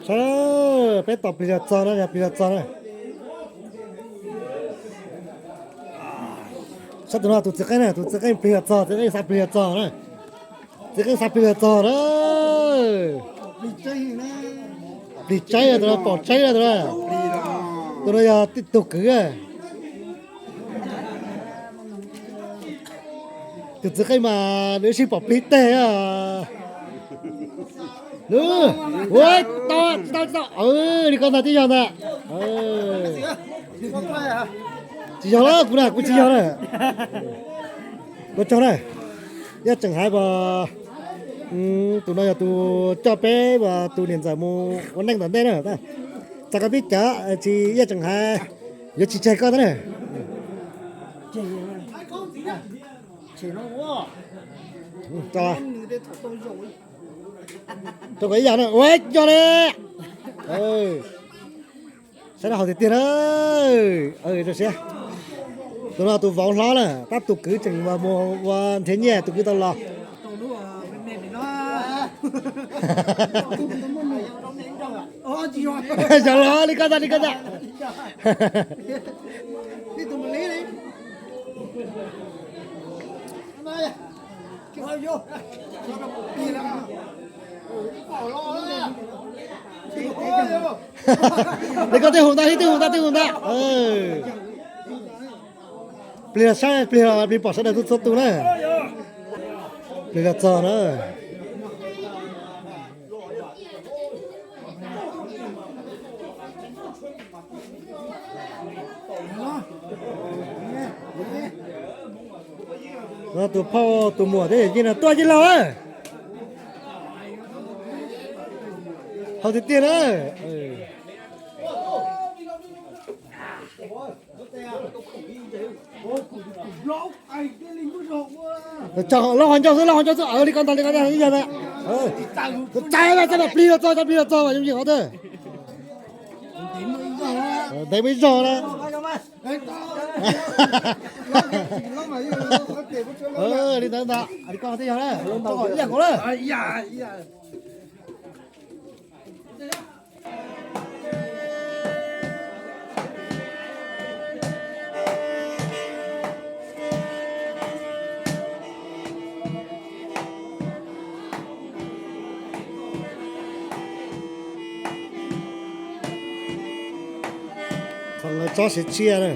Saib, peb tos plig los txog na, yog plig los txog na. Saib tus no tus txiv qeej na, tus txiv qeej plig los txog, txiv qeej xa plig los txog na. Txiv qeej xa plig los txog na. Plig tsaib, tus no pom tsaib na tus no. Tus no yog tib tug kwv. Tus txiv qeej mas nws sib pom plig teg. Ua, tsis tau, tsis tau, li ko ntag twb yog ntag. Tsis yog los kuv na, kuv tsis yog na. Ua tsaug na. Yaj Tseem Haiv as, tus no yog tus coj peb as tus niam ntxawm mus ua neej tom ntej na. Txog koj pib cawv tsis Yaj Tseem Haiv yuav tsis tseg koj ntag na. Rau kom ib yam na, ua yog ne. Saib no haum tiag tiag na. Rau siab. Tus no tus vauv hlob na, tab tus kwv tseem mus ua nrhiav nyiaj tus kwv tau los. Yog los li ko ntag, li ko ntag. Li ko twb hu ntag, li twb hu ntag, twb hu ntag. Plig los saib, plig los plig pom sawv daws txhua tus na. Plig los txog na. Tus phauj tus muam thiab yawm yij no tuaj yeej laug. Haum tiag tiag na. Lauj, ho ncauj xwb, lauj, ho ncauj xwb, li ko ntag, li ko ntag, yog ntag. Txav, txav, plig los txog, txav plig los txog mas yooj yim qhov twg. Ntev muaj ib zaug na. Li ntawd ntag, li ko twb yog na, ib yam nkaus na. Tsob siav tsiaj na.